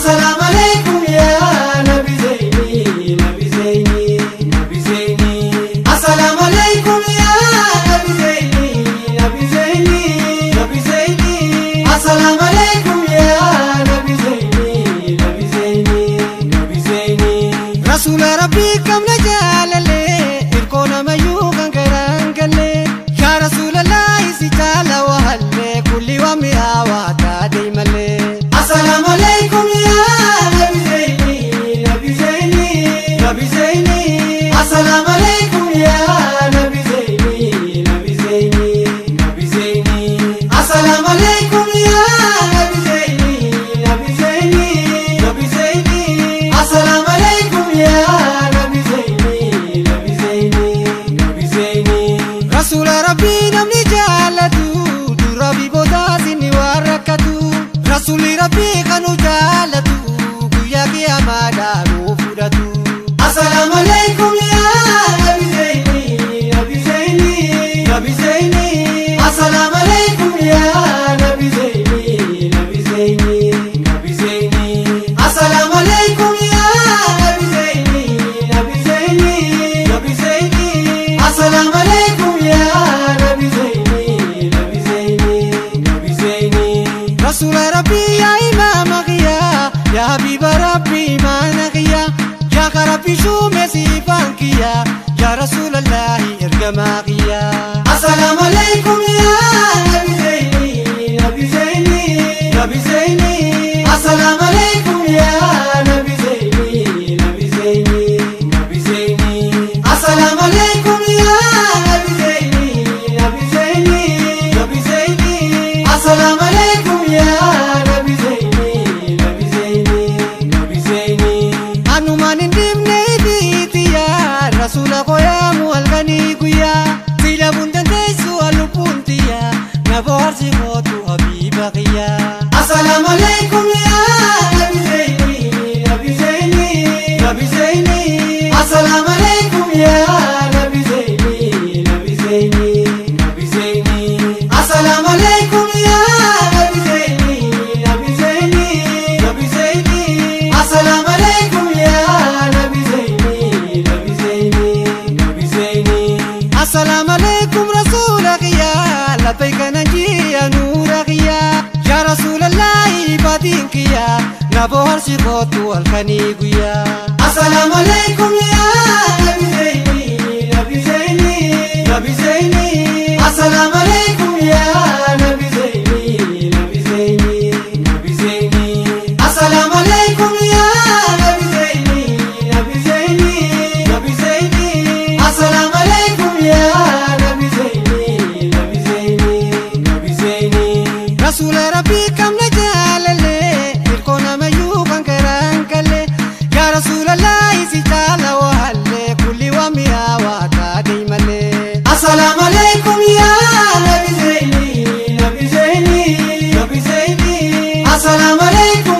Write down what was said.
Assalamu alaikum ya Nabi Zaini, Nabi Zaini, Nabi Zaini. Assalamu alaikum ya Nabi Zaini, Nabi Zaini, Nabi Zaini. Assalamu alaikum ya Nabi Zaini, Nabi Zaini, Nabi Zaini. Rasuul Rabbi kam na jaalale, irkoo namayyuu kan garaan galle. Yaa Rasuulallah si jaala wahalle, kulli waa mi'aawaa taatee malee. Assalamu alaikum ya Nabi Zaini, Nabi Zaini, Nabi Zaini. Assalamu alaikum ya Nabi Zaini, Nabi Zaini, Nabi Zaini. Assalamu alaikum ya Nabi Zaini, Nabi Zaini, Nabi Zaini. Assalamu alaikum ya Nabi Zaini, Nabi Zaini, Nabi Zaini. Rasuula Rabbii namni jaalatu, dura boodaas inni waan rakkatu. Rasuulli Rabbii kanu jaalatu, guyyaa qiyaamaa dhaanuu fudhatu. Assalamu alaikum ya Nabi Zaini, Nabi Zaini, Nabi Zaini. Assalamu alaikum ya Nabi Zaini, Nabi Zaini, Nabi Zaini. Assalamu alaikum ya Nabi Zaini, Nabi Zaini, Nabi Zaini. Assalamu alaikum ya Nabi Zaini, Nabi Zaini, Nabi Zaini. Rasuula Rabbii yaa imaama kiyya, yaa habiiba Rabbii imaana kiyya, yaa Rabbii shuume siifaan kiyya, yaa Rasuulallahi ergamaa kiyya. Assalamu alaikum ya Nabi Zaini, Nabi Zaini, Nabi Zaini. Assalamu alaikum ya Nabi Zaini, Nabi Zaini, Nabi Zaini. Assalamu alaikum ya Nabi Zaini, Nabi Zaini, Nabi Zaini. Assalamu alaikum ya Nabi Zaini, Nabi Zaini, Nabi Zaini. Anumaan hin dhibne ibiitiya, Rasuula koo halkanii guyyaa. Silabuun dandeessu lubbuun tiyya, na bohaarsi kootu habiiba kiyya. Assalamu alaikum ya Nabi Zaini, Nabi Zaini, Nabi Zaini. Assalamu alaikum ya Nabi Zaini, Nabi Zaini, Nabi Zaini. Assalamu alaikum ya Nabi Zaini, Nabi Zaini, Nabi Zaini. Assalamu alaikum ya Nabi Zaini, Nabi Zaini, Nabi Zaini. Assalamu alaikum Rasuula kiyya, labbayka nanjiya nuura kiyya. Yaa Rasuulallahi baatiin kiyya, na bohaarsi kootu halkanii guyyaa. Assalamu alaikum ya Nabi Zaini, Nabi Zaini, Nabi Zaini. Assalamu alaikum ya Nabi Zaini, Nabi Zaini, Nabi Zaini. Assalamu alaikum ya Nabi Zaini, Nabi Zaini, Nabi Zaini. Assalamu alaikum ya Nabi Zaini, Nabi Zaini, Nabi Zaini. Rasuula Rabbii kam na jaalale, irkoo namayyuu kan garaan galle. Yaa Rasuulallahi si jaala wahalle, kulli waa mi'aawaa taatee malee. Assalamu alaikum ya Nabi Zaini, Nabi Zaini, Nabi Zaini. Assalamu alaikum.